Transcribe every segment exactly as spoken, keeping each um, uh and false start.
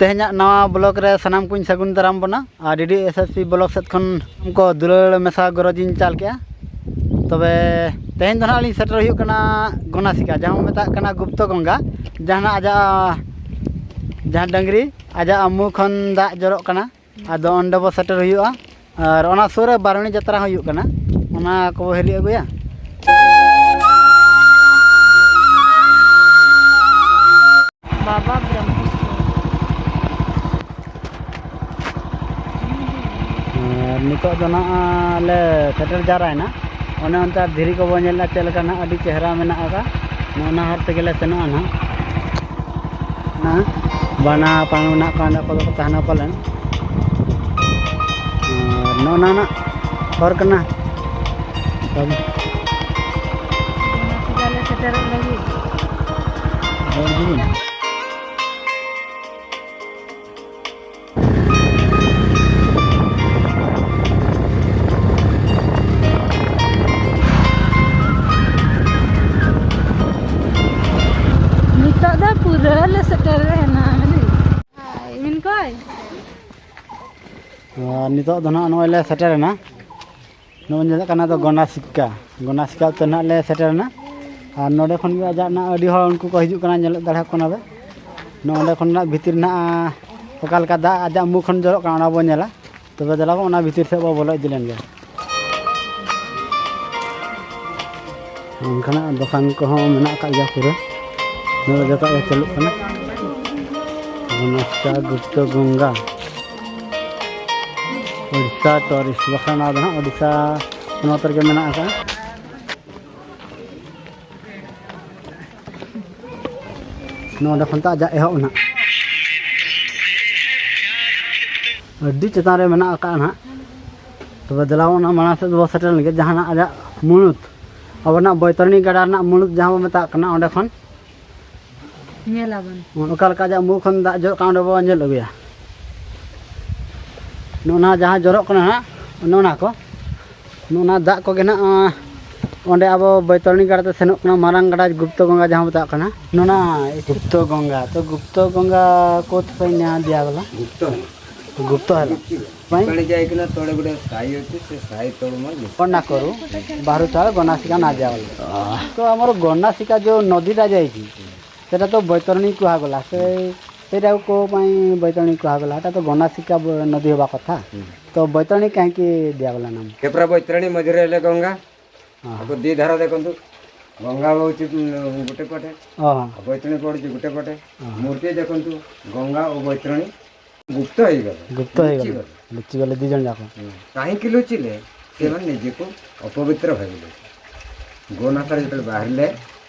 ᱛᱮᱦᱮᱧᱟᱜ ᱱᱟᱣᱟ ᱵᱞᱚᱜ ᱨᱮ ᱥᱟᱱᱟᱢ ᱠᱚᱧ ᱥᱟᱹᱜᱩᱱ ᱫᱟᱨᱟᱢ ᱵᱚᱱᱟ᱾ ᱟᱨ D D S S P block ᱥᱮᱫ ᱠᱷᱚᱱ ᱠᱚ ᱫᱩᱞᱟᱹᱲ ᱢᱮᱥᱟ ᱜᱚᱨᱚᱡᱽ ᱤᱧ ᱪᱟᱞ ᱠᱮᱜᱼᱟ᱾ ᱛᱚᱵᱮ ᱛᱮᱦᱮᱧ ᱫᱚ ᱱᱟᱦᱟᱜ ᱞᱤᱧ ᱥᱮᱴᱮᱨ ᱦᱩᱭᱩᱜ ᱠᱟᱱᱟ ᱜᱚᱱᱟᱥᱤᱠᱟ, ᱡᱟᱦᱟᱸ ᱵᱚᱱ ᱢᱮᱛᱟᱜ ᱠᱟᱱᱟ ᱜᱩᱯᱛᱚ ᱜᱚᱝᱜᱟ, ᱡᱟᱦᱟᱱᱟᱜ ᱟᱡᱟᱜ, ᱡᱟᱦᱟᱸ ᱰᱟᱹᱝᱨᱤ ᱟᱡᱟᱜ ᱢᱩ ᱠᱷᱚᱱ ᱫᱟᱜ ᱡᱚᱨᱚᱜ ᱠᱟᱱᱟ᱾ ᱟᱫᱚ ᱚᱸᱰᱮ ᱵᱚ ᱥᱮᱴᱮᱨ ᱦᱩᱭᱩᱜᱼᱟ᱾ ᱟᱨ ᱚᱱᱟ ᱥᱩᱨ ᱨᱮ ᱵᱟᱨᱩᱱᱤ ᱡᱟᱛᱨᱟ ᱦᱚᱸ ᱦᱩᱭᱩᱜ ᱠᱟᱱᱟ, ᱚᱱᱟ ᱠᱚᱵᱚ ᱦᱤᱨᱤ ᱟᱹᱜᱩᱭᱟ᱾ ᱵᱟᱵᱟ ᱵᱨᱚᱦᱢᱮᱥᱣᱚᱨ᱾ ᱟᱨ ᱱᱤᱛᱚᱜ ᱫᱚ ᱱᱟᱜ ᱞᱮ ᱥᱮᱴᱮᱨ ᱡᱟᱣᱨᱟᱭᱮᱱᱟ᱾ ᱚᱱᱮ ᱚᱱᱛᱮ ᱫᱷᱤᱨᱤ ᱠᱚᱵᱚ ᱧᱮᱞ ᱮᱫᱟ, ᱪᱮᱫ ᱞᱮᱠᱟ ᱱᱟᱜ ᱟᱹᱰᱤ ᱪᱮᱦᱨᱟ ᱢᱮᱱᱟᱜ ᱟᱠᱟᱫ᱾ ᱱᱚᱜᱼᱚ ᱱᱟ ᱦᱚᱨ ᱛᱮᱜᱮ ᱞᱮ ᱥᱮᱱᱚᱜᱼᱟ ᱱᱟᱜ᱾ ᱦᱮᱸ, ᱵᱟᱱᱟ ᱯᱟᱱ ᱢᱮᱱᱟᱜ ᱠᱚᱣᱟ, ᱚᱸᱰᱮ ᱠᱚᱫᱚ ᱠᱚ ᱛᱟᱦᱮᱱᱟ ᱯᱟᱞᱮᱱ᱾ ᱟᱨ ᱱᱚᱜᱼᱚ ᱱᱟ ᱱᱟᱜ ᱦᱚᱨ ᱠᱟᱱᱟ᱾ ᱚᱱᱟ ᱛᱮᱜᱮ ᱞᱮ ᱥᱮᱴᱮᱨᱚᱜ ᱞᱟᱹᱜᱤᱫ᱾ ᱦᱚᱨ ᱜᱮ᱾ ᱱᱤᱛᱚᱜ ᱫᱚ ᱯᱩᱨᱟᱹ ᱞᱮ ᱥᱮᱴᱮᱨ ᱮᱱᱟ᱾ ᱢᱮᱱ ᱠᱚᱭ᱾ ᱟᱨ ᱱᱤᱛᱚᱜ ᱫᱚ ᱱᱟᱜ ᱱᱚᱜᱼᱚᱭ ᱞᱮ ᱥᱮᱴᱮᱨ ᱮᱱᱟ᱾ ᱱᱚᱜᱼᱚᱭ ᱧᱮᱞᱚᱜ ᱠᱟᱱᱟ ᱫᱚ ᱜᱚᱱᱟᱥᱤᱠᱟ᱾ ᱜᱚᱱᱟᱥᱤᱠᱟ ᱩᱛᱟᱹᱨ ᱱᱟᱜ ᱞᱮ ᱥᱮᱴᱮᱨ ᱮᱱᱟ᱾ ᱟᱨ ᱱᱚᱰᱮ ᱠᱷᱚᱱ ᱜᱮ ᱟᱡᱟᱜ ᱱᱟᱜ ᱟᱹᱰᱤ ᱦᱚᱲ ᱩᱱᱠᱩ ᱠᱚ ᱦᱤᱡᱩᱜ ᱠᱟᱱᱟ, ᱧᱮᱞᱮᱫ ᱫᱟᱲᱮᱭᱟᱠᱚ ᱠᱟᱱᱟ ᱯᱮ᱾ ᱱᱚᱜᱼᱚ ᱱᱚᱰᱮ ᱠᱷᱚᱱ ᱱᱟᱜ ᱵᱷᱤᱛᱤᱨ ᱱᱟᱜ ᱚᱠᱟ ᱞᱮᱠᱟ ᱫᱟᱜ ᱟᱡᱟᱜ ᱢᱩ ᱠᱷᱚᱱ ᱡᱚᱨᱚᱜ ᱠᱟᱱᱟ, ᱚᱱᱟ ᱵᱚᱱ ᱧᱮᱞᱟ᱾ ᱛᱚᱵᱮ ᱫᱮᱞᱟ ᱵᱚᱱ ᱚᱱᱟ ᱵᱷᱤᱛᱤᱨ ᱥᱮᱫ ᱵᱚ ᱵᱚᱞᱚ ᱤᱫᱤ ᱞᱮᱱ ᱜᱮ᱾ ᱚᱱᱠᱟᱱᱟᱜ ᱫᱚᱠᱟᱱ ᱠᱚᱦᱚᱸ ᱢᱮᱱᱟᱜ ᱟᱠᱟᱫ ᱜᱮᱭᱟ ᱯᱩᱨᱟᱹ᱾ ᱱᱚᱰᱮ ᱡᱚᱛᱚ ᱜᱮ ᱪᱟᱹᱞᱩᱜ ᱠᱟᱱᱟ᱾ ᱜᱚᱱᱟᱥᱤᱠᱟ ᱜᱩᱯᱛᱚ ᱜᱚᱝᱜᱟ ᱳᱰᱤᱥᱟ ᱴᱩᱨᱤᱥᱴ, ᱵᱟᱠᱷᱟᱱ ᱱᱚᱣᱟ ᱫᱚ ᱦᱟᱸᱜ ᱳᱰᱤᱥᱟ ᱯᱚᱱᱚᱛ ᱨᱮᱜᱮ ᱢᱮᱱᱟᱜ ᱟᱠᱟᱫᱼᱟ᱾ ᱱᱚᱰᱮ ᱠᱷᱚᱱ ᱛᱚ ᱟᱡᱟᱜ ᱮᱦᱚᱵ ᱮᱱᱟ᱾ ᱟᱹᱰᱤ ᱪᱮᱛᱟᱱ ᱨᱮ ᱢᱮᱱᱟᱜ ᱟᱠᱟᱫᱼᱟ ᱱᱟᱦᱟᱜ᱾ ᱛᱚᱵᱮ ᱫᱮᱞᱟ ᱚᱱᱟ ᱢᱟᱲᱟᱝ ᱥᱮᱫ ᱫᱚᱵᱚ ᱥᱮᱴᱮᱨ ᱞᱮᱱ ᱜᱮ, ᱡᱟᱦᱟᱱᱟᱜ ᱟᱡᱟᱜ ᱢᱩᱬᱩᱫ, ᱟᱵᱚᱱᱟᱜ ᱵᱳᱭᱛᱚᱨᱚᱱᱤ ᱜᱟᱰᱟ ᱨᱮᱱᱟᱜ ᱢᱩᱬᱩᱫ ᱡᱟᱦᱟᱸ ᱵᱚ ᱢᱮᱛᱟᱜ ᱠᱟᱱᱟ, ᱚᱸᱰᱮ ᱠᱷᱚᱱ ᱧᱮᱞ ᱟᱵᱚᱱ᱾ ᱚᱠᱟ ᱞᱮᱠᱟ ᱟᱡᱟᱜ ᱢᱩ ᱠᱷᱚᱱ ᱫᱟᱜ ᱡᱚᱨᱚᱜ ᱠᱟᱱᱟ, ᱚᱸᱰᱮ ᱵᱚ ᱧᱮᱞ ᱟᱹᱜᱩᱭᱟ᱾ ᱱᱚᱜᱼᱚ ᱱᱟ ᱡᱟᱦᱟᱸ ᱡᱚᱨᱚᱜ ᱠᱟᱱᱟ ᱦᱟᱸᱜ, ᱱᱚᱜᱼᱚ ᱱᱟ ᱠᱚ, ᱱᱚᱜᱼᱚ ᱱᱟ ᱫᱟᱜ ᱠᱚᱜᱮ ᱱᱟᱜ, ᱟᱸ, ᱚᱸᱰᱮ ᱟᱵᱚ ᱵᱳᱭᱛᱚᱨᱚᱬᱤ ᱜᱟᱰᱟ ᱛᱮ ᱥᱮᱱᱚᱜ ᱠᱟᱱᱟ, ᱢᱟᱨᱟᱝ ᱜᱟᱰᱟ ᱜᱩᱯᱛᱚ ᱜᱚᱝᱜᱟ ᱡᱟᱦᱟᱸ ᱢᱮᱛᱟᱜ ᱠᱟᱱᱟ, ᱱᱚᱣᱟ ᱜᱩᱯᱛᱚ ᱜᱚᱝᱜᱟ᱾ ᱛᱚ ᱜᱩᱯᱛᱚ ᱜᱚᱝᱜᱟ ᱠᱚ ᱛᱷᱚᱲᱟ ᱧᱟ ᱫᱤᱭᱟ ᱵᱚᱞᱟ᱾ ᱜᱩᱯᱛᱚ ᱦᱮᱞᱟ᱾ ᱜᱩᱯᱛᱚ ᱦᱮᱞᱟ᱾ ᱵᱟᱝ? ପାଣି ଯାଇକିନା ତଳେ ଗୋଟେ ସାଇ ଅଛି, ସେ ସାଇ ତଳୁ ମାରିଲେ। କନା କରୁ ବାହାରୁ ଚାଳ ଗନାସିକା ନା ଦିଆ ବଲେ। ତ ଆମର ଗନାସିକା ଯୋଉ ନଦୀଟା ଯାଇଛି, ସେଟା ତ ବୈତରଣୀ କୁହାଗଲା। ସେ ସେଇଟାକୁ କୋଉ ପାଇଁ ବୈତରଣୀ କୁହାଗଲା? ଏଟା ତ ଗନାସିକା ବ- ନଦୀ ହେବା କଥା। ତ ବୈତରଣୀ କାହିଁକି ଦିଆଗଲା ନାମ? କେପରା ବୈତରଣୀ ମଝିରେ ହେଲେ ଗଙ୍ଗା। ହଁ। ଆକୁ ଦି ଧାର ଦେଖନ୍ତୁ, ଗଙ୍ଗା ହଉଛି, ଉଁ, ଗୋଟେ ପଟେ, ଓହୋ। ଆଉ ବୈତରଣୀ ପଡୁଛି ଗୋଟେ ପଟେ। ଓହୋ। ମୂର୍ତ୍ତି ଦେଖନ୍ତୁ, ଗଙ୍ଗା ଓ ବୈତରଣୀ ଗୁପ୍ତ ହେଇଗଲେ, ଗୁପ୍ତ ହେଇଗଲେ। ଲୁଚିଗଲେ। ଲୁଚିଗଲେ ଦି ଜଣ ଯାକ। ହୁଁ। କାହିଁକି ଲୁଚିଲେ? ସେମାନେ ନିଜକୁ ଅପବିତ୍ର ଭାବିଲେ। ଗୋନାସରେ ଯେତେବେଳେ ବାହାରିଲେ,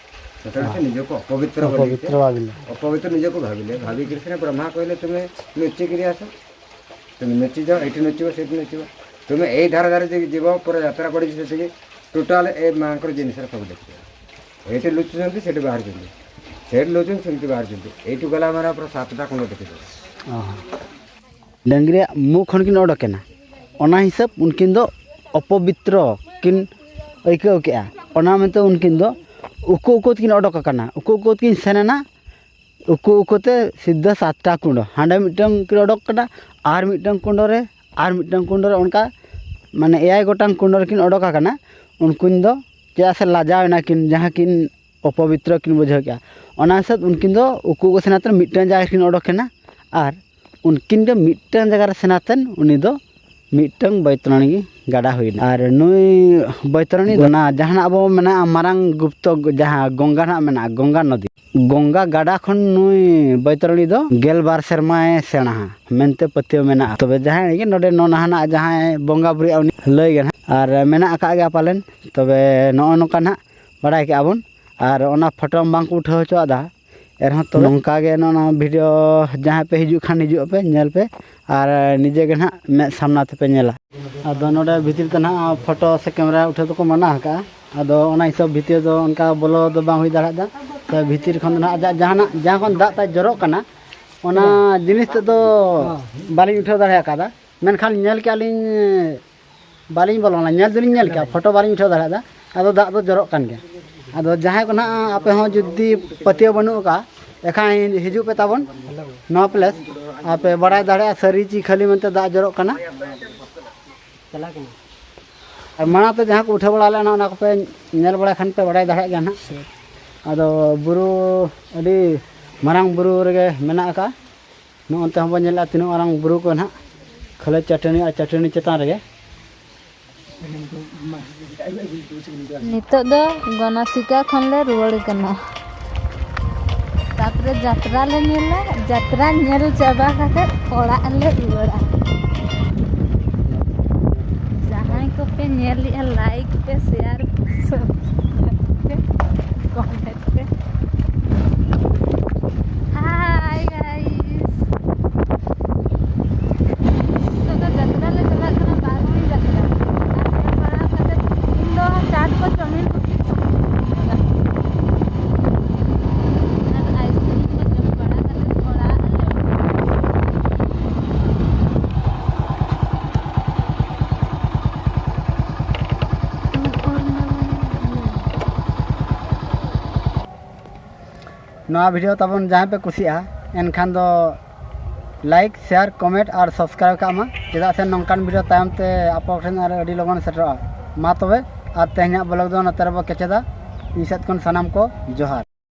ସେତେବେଳେ ସେ ହଁ। ନିଜକୁ ଅପବିତ୍ର ବୋଲି ସେ ଅପବିତ୍ର ଭାବିଲେ। ଅପବିତ୍ର ନିଜକୁ ଭାବିଲେ। ଭାବିକିରି ସିନା ବ୍ରହ୍ମା କହିଲେ, "ତୁମେ ଲୁଚିକିରି ଆସ, ତୁମେ ଲୁଚି ଯାଅ, ଏଇଠି ଲୁଚିବ, ସେଇଠି ଲୁଚିବ।" ତୁମେ ଏଇ ଧାର ଧାର ଯଦି ଯିବ, ପୁରା ଯାତ୍ରା ପଡ଼ିଛି ସେତିକି, ଟୋଟାଲ ଏ ମାଆଙ୍କର ଜିନିଷରେ ସବୁ ଦେଖିବ। ଏଇଠି ଲୁଚୁଛନ୍ତି, ସେଠି ବାହାରୁଛନ୍ତି, ସେଠି ଲୁଚୁଛନ୍ତି, ସେମିତି ବାହାରୁଛନ୍ତି। ଏଇଠୁ ଗଲା ମାନେ ପୁରା ସାତଟା କୁଣ୍ଡ ଦେଖିଦେବ। ᱰᱟᱹᱝᱨᱤᱭᱟᱜ ᱢᱩ ᱠᱷᱚᱱ ᱠᱤᱱ ᱚᱰᱚᱠ ᱮᱱᱟ, ᱚᱱᱟ ᱦᱤᱥᱟᱹᱵ ᱩᱱᱠᱤᱱ ᱫᱚ ᱚᱯᱚᱵᱤᱛᱨᱚ ᱠᱤᱱ ᱟᱹᱭᱠᱟᱹᱣ ᱠᱮᱜᱼᱟ᱾ ᱚᱱᱟ ᱢᱮᱱᱛᱮ ᱩᱱᱠᱤᱱ ᱫᱚ ᱩᱠᱩ ᱩᱠᱩ ᱛᱮᱠᱤᱱ ᱚᱰᱚᱠ ᱟᱠᱟᱱᱟ, ᱩᱠᱩ ᱩᱠᱩ ᱛᱮᱠᱤᱱ ᱥᱮᱱ ᱮᱱᱟ᱾ ᱩᱠᱩ ᱩᱠᱩ ᱛᱮ ᱥᱤᱫᱷᱟᱹ ᱥᱟᱛᱴᱟ ᱠᱩᱸᱰᱚ, ᱦᱟᱸᱰᱮ ᱢᱤᱫᱴᱟᱝ ᱠᱤᱱ ᱚᱰᱚᱠ ᱠᱟᱱᱟ, ᱟᱨ ᱢᱤᱫᱴᱟᱝ ᱠᱩᱸᱰᱚ ᱨᱮ, ᱟᱨ ᱢᱤᱫᱴᱟᱝ ᱠᱩᱸᱰᱚ ᱨᱮ, ᱚᱱᱠᱟ ᱢᱟᱱᱮ ᱮᱭᱟᱭ ᱜᱚᱴᱟᱝ ᱠᱩᱸᱰᱚ ᱨᱮᱠᱤᱱ ᱚᱰᱚᱠ ᱟᱠᱟᱱᱟ᱾ ᱩᱱᱠᱤᱱ ᱫᱚ ᱪᱮᱫᱟᱜ ᱥᱮ ᱞᱟᱡᱟᱣ ᱮᱱᱟ ᱠᱤᱱ, ᱡᱟᱦᱟᱸ ᱠᱤᱱ ᱚᱯᱚᱵᱤᱛᱨᱚ ᱠᱤᱱ ᱵᱩᱡᱷᱟᱹᱣ ᱠᱮᱜᱼᱟ᱾ ᱚᱱᱟ ᱦᱤᱥᱟᱹᱵ ᱩᱱᱠᱤᱱ ᱫᱚ ᱩᱠᱩ ᱩᱠᱩ ᱥᱮᱱ ᱟᱛᱮ ᱢᱤᱫᱴᱟᱝ ᱡᱟᱭᱜᱟ ᱨᱮᱠᱤᱱ ᱚᱰᱚᱠ ᱮᱱᱟ, ᱟᱨ ᱩᱱᱠᱤᱱ ᱜᱮ ᱢᱤᱫᱴᱟᱝ ᱡᱟᱭᱜᱟ ᱨᱮ ᱥᱮᱱ ᱟᱛᱮᱱ ᱩᱱᱤ ᱫᱚ ᱢᱤᱫᱴᱟᱝ ᱵᱳᱭᱛᱚᱨᱚᱬᱤ ᱜᱟᱰᱟ ᱦᱩᱭᱱᱟ᱾ ᱟᱨ ᱱᱩᱭ ᱵᱳᱭᱛᱚᱨᱚᱬᱤ ᱫᱚ ᱚᱱᱟ ᱡᱟᱦᱟᱸ ᱟᱵᱚ ᱢᱮᱱᱟᱜᱼᱟ ᱢᱟᱨᱟᱝ ᱜᱩᱯᱛᱚ, ᱡᱟᱦᱟᱸ ᱜᱚᱝᱜᱟ ᱱᱟᱜ ᱢᱮᱱᱟᱜᱼᱟ, ᱜᱚᱝᱜᱟ ᱱᱚᱫᱤ, ᱜᱚᱝᱜᱟ ᱜᱟᱰᱟ ᱠᱷᱚᱱ ᱱᱩᱭ ᱵᱳᱭᱛᱚᱨᱚᱬᱤ ᱫᱚ ᱜᱮᱞ ᱵᱟᱨ ᱥᱮᱨᱢᱟᱭ ᱥᱮᱬᱟᱦᱟ ᱢᱮᱱᱛᱮ ᱯᱟᱹᱛᱭᱟᱹᱣ ᱢᱮᱱᱟᱜᱼᱟ᱾ ᱛᱚᱵᱮ ᱡᱟᱦᱟᱸᱭ ᱜᱮ ᱱᱚᱰᱮ ᱱᱚ ᱱᱟᱦᱟᱱᱟᱜ ᱡᱟᱦᱟᱸᱭ ᱵᱚᱸᱜᱟ ᱵᱩᱨᱩᱭᱟ ᱩᱱᱤ ᱞᱟᱹᱭ ᱜᱮ ᱱᱟᱦᱟᱜ ᱟᱨ ᱢᱮᱱᱟᱜ ᱟᱠᱟᱫ ᱜᱮᱭᱟ ᱯᱟᱞᱮᱱ᱾ ᱛᱚᱵᱮ ᱱᱚᱜᱼᱚ ᱱᱚᱝᱠᱟ ᱱᱟᱦᱟᱜ ᱵᱟᱲᱟᱭ ᱠᱮᱜᱼᱟ ᱵᱚᱱ᱾ ᱟᱨ ᱚᱱᱟ ᱯᱷᱳᱴᱳ ᱵᱟᱝ ᱠᱚ ᱩᱴᱷᱟᱹᱣ ᱦᱚᱪᱚᱣᱟᱜ ᱫᱟ᱾ ᱮᱱᱨᱮᱦᱚᱸ ᱛᱚᱵᱮ ᱱᱚᱝᱠᱟ ᱜᱮ ᱱᱚᱜᱼᱚ ᱱᱚᱣᱟ ᱵᱷᱤᱰᱤᱭᱳ ᱡᱟᱦᱟᱸᱭ ᱯᱮ ᱦᱤᱡᱩᱜ ᱠᱷᱟᱱ ᱦᱤᱡᱩᱜ ᱟᱯᱮ, ᱧᱮᱞ ᱯᱮ ᱟᱨ ᱱᱤᱡᱮ ᱜᱮ ᱱᱟᱦᱟᱜ ᱢᱮᱫ ᱥᱟᱢᱱᱟ ᱛᱮᱯᱮ ᱧᱮᱞᱟ᱾ ᱟᱫᱚ ᱱᱚᱰᱮ ᱵᱷᱤᱛᱤᱨ ᱛᱮ ᱱᱟᱦᱟᱜ ᱯᱷᱳᱴᱳ ᱥᱮ ᱠᱮᱢᱮᱨᱟ ᱩᱴᱷᱟᱹᱣ ᱫᱚᱠᱚ ᱢᱟᱱᱟ ᱟᱠᱟᱫᱼᱟ᱾ ᱟᱫᱚ ᱚᱱᱟ ᱦᱤᱥᱟᱹᱵ ᱵᱷᱤᱛᱤᱨ ᱫᱚ ᱚᱱᱠᱟ ᱵᱚᱞᱚ ᱫᱚ ᱵᱟᱝ ᱦᱩᱭ ᱫᱟᱲᱮᱭᱟᱜᱼᱟ᱾ ᱛᱚ ᱵᱷᱤᱛᱤᱨ ᱠᱷᱚᱱ ᱫᱚ ᱱᱟᱦᱟᱜ ᱟᱡᱟᱜ ᱡᱟᱦᱟᱱᱟᱜ ᱡᱟᱦᱟᱸ ᱠᱷᱚᱱ ᱫᱟᱜ ᱛᱟᱭ ᱡᱚᱨᱚᱜ ᱠᱟᱱᱟ, ᱚᱱᱟ ᱡᱤᱱᱤᱥ ᱛᱮᱫ ᱫᱚ ᱵᱟᱹᱞᱤᱧ ᱩᱴᱷᱟᱹᱣ ᱫᱟᱲᱮ ᱟᱠᱟᱫᱟ᱾ ᱢᱮᱱᱠᱷᱟᱱ ᱧᱮᱞ ᱠᱮᱜᱼᱟ ᱞᱤᱧ, ᱵᱟᱹᱞᱤᱧ ᱵᱚᱞᱚ ᱞᱮᱱᱟ, ᱧᱮᱞ ᱫᱚᱞᱤᱧ ᱧᱮᱞ ᱠᱮᱜᱼᱟ, ᱯᱷᱳᱴᱳ ᱵᱟᱹᱞᱤᱧ ᱩᱴᱷᱟᱹᱣ ᱫᱟᱲᱮᱭᱟᱫᱟ᱾ ᱟᱫᱚ ᱫᱟᱜ ᱫᱚ ᱡᱚᱨᱚᱜ ᱠᱟᱱ ᱜᱮᱭᱟ᱾ ᱟᱫᱚ ᱡᱟᱦᱟᱸᱭ ᱠᱚ ᱱᱟᱦᱟᱜ ᱟᱯᱮ ᱦᱚᱸ ᱡᱩᱫᱤ ᱯᱟᱹᱛᱭᱟᱹᱣ ᱵᱟᱹᱱᱩᱜ ᱟᱠᱟᱫᱼᱟ, ᱮᱱᱠᱷᱟᱱ ᱦᱤᱡᱩᱜ ᱯᱮ ᱛᱟᱵᱚᱱ ᱱᱚᱣᱟ ᱯᱞᱮᱥ, ᱟᱨ ᱯᱮ ᱵᱟᱲᱟᱭ ᱫᱟᱲᱮᱭᱟᱜᱼᱟ ᱥᱟᱹᱨᱤ ᱪᱮ ᱠᱷᱟᱹᱞᱤ ᱢᱮᱱᱛᱮ ᱫᱟᱜ ᱡᱚᱨᱚᱜ ᱠᱟᱱᱟ᱾ ᱟᱨ ᱢᱟᱲᱟᱝ ᱛᱮ ᱡᱟᱦᱟᱸ ᱠᱚ ᱩᱴᱷᱟᱹᱣ ᱵᱟᱲᱟ ᱞᱮᱱᱟ, ᱚᱱᱟ ᱠᱚᱯᱮ ᱧᱮᱞ ᱵᱟᱲᱟᱭ ᱠᱷᱟᱱ ᱯᱮ ᱵᱟᱲᱟᱭ ᱫᱟᱲᱮᱭᱟᱜ ᱜᱮᱭᱟ ᱱᱟᱦᱟᱜ᱾ ᱟᱫᱚ ᱵᱩᱨᱩ ᱟᱹᱰᱤ ᱢᱟᱨᱟᱝ ᱵᱩᱨᱩ ᱨᱮᱜᱮ ᱢᱮᱱᱟᱜ ᱟᱠᱟᱫᱼᱟ᱾ ᱱᱚᱜᱼᱚ ᱱᱚᱱᱛᱮ ᱦᱚᱸᱵᱚᱱ ᱧᱮᱞᱮᱫᱼᱟ ᱛᱤᱱᱟᱹᱜ ᱢᱟᱨᱟᱝ ᱵᱩᱨᱩ ᱠᱚ ᱱᱟᱦᱟᱜ, ᱠᱷᱟᱹᱞᱤ ᱪᱟᱹᱴᱟᱹᱱᱤ ᱟᱨ ᱪᱟᱹᱴᱟᱹᱱᱤ ᱪᱮᱛᱟᱱ ᱨᱮᱜᱮ᱾ ᱱᱤᱛᱚᱜ ᱫᱚ ᱜᱚᱱᱟᱥᱤᱠᱟ ᱠᱷᱚᱱ ᱞᱮ ᱨᱩᱣᱟᱹᱲ ᱠᱟᱱᱟ᱾ ᱛᱟᱯᱚᱨᱮ ᱡᱟᱛᱨᱟ ᱞᱮ ᱧᱮᱞᱟ, ᱡᱟᱛᱨᱟ ᱧᱮᱞ ᱪᱟᱵᱟ ᱠᱟᱛᱮ ᱚᱲᱟᱜ ᱞᱮ ᱨᱩᱣᱟᱹᱲᱟ᱾ ᱡᱟᱦᱟᱸᱭ ᱠᱚᱯᱮ ᱧᱮᱞᱮᱜᱼᱟ, ᱞᱟᱭᱤᱠ ᱯᱮ, ᱥᱮᱭᱟᱨ ᱯᱮ, ᱥᱟᱵᱥᱠᱨᱟᱭᱤᱵ ᱯᱮ, ᱠᱚᱢᱮᱱᱴ ᱯᱮ᱾ Hi guys, ᱱᱤᱛᱚᱜ ᱫᱚ ᱡᱟᱛᱨᱟ ᱞᱮ ᱪᱟᱞᱟᱜ ᱠᱟᱱᱟ, ᱵᱟᱨᱱᱤ ᱡᱟᱛᱨᱟ᱾ ᱟᱨ ᱧᱮᱞ ᱵᱟᱲᱟ ᱠᱟᱛᱮ ᱤᱧ ᱫᱚ ᱪᱟᱴ ᱠᱚ ᱪᱟᱣᱢᱤᱱ ᱠᱚ ᱯᱷᱤᱠᱥ ᱟᱨ ᱟᱭᱤᱥᱠᱨᱤᱢ ᱠᱚ ᱡᱚᱢ ᱵᱟᱲᱟ ᱠᱟᱛᱮ ᱚᱲᱟᱜ ᱞᱮ ᱱᱚᱣᱟ ᱵᱷᱤᱰᱤᱭᱳ ᱛᱟᱵᱚᱱ ᱡᱟᱦᱟᱸᱭ ᱯᱮ ᱠᱩᱥᱤᱭᱟᱜᱼᱟ, ᱮᱱᱠᱷᱟᱱ ᱫᱚ ᱞᱟᱭᱤᱠ, ᱥᱮᱭᱟᱨ, ᱠᱚᱢᱮᱱᱴ ᱟᱨ ᱥᱟᱵᱥᱠᱨᱟᱭᱤᱵ ᱠᱟᱜ ᱢᱟ, ᱪᱮᱫᱟᱜ ᱥᱮ ᱱᱚᱝᱠᱟᱱ ᱵᱷᱤᱰᱤᱭᱳ ᱛᱟᱭᱚᱢ ᱛᱮ ᱟᱯᱮ ᱠᱚᱴᱷᱮᱱ ᱟᱨ ᱟᱹᱰᱤ ᱞᱚᱜᱚᱱ ᱥᱮᱴᱮᱨᱚᱜᱼᱟ᱾ ᱢᱟ ᱛᱚᱵᱮ, ᱟᱨ ᱛᱮᱦᱮᱧᱟᱜ ᱵᱞᱚᱜ ᱫᱚ ᱱᱚᱛᱮ ᱨᱮᱵᱚ ᱠᱮᱪᱮᱫᱟ᱾ ᱤᱧ ᱥᱮᱫ ᱠᱷᱚᱱ ᱥᱟᱱᱟᱢ ᱠᱚ ᱡᱚᱦᱟᱨ᱾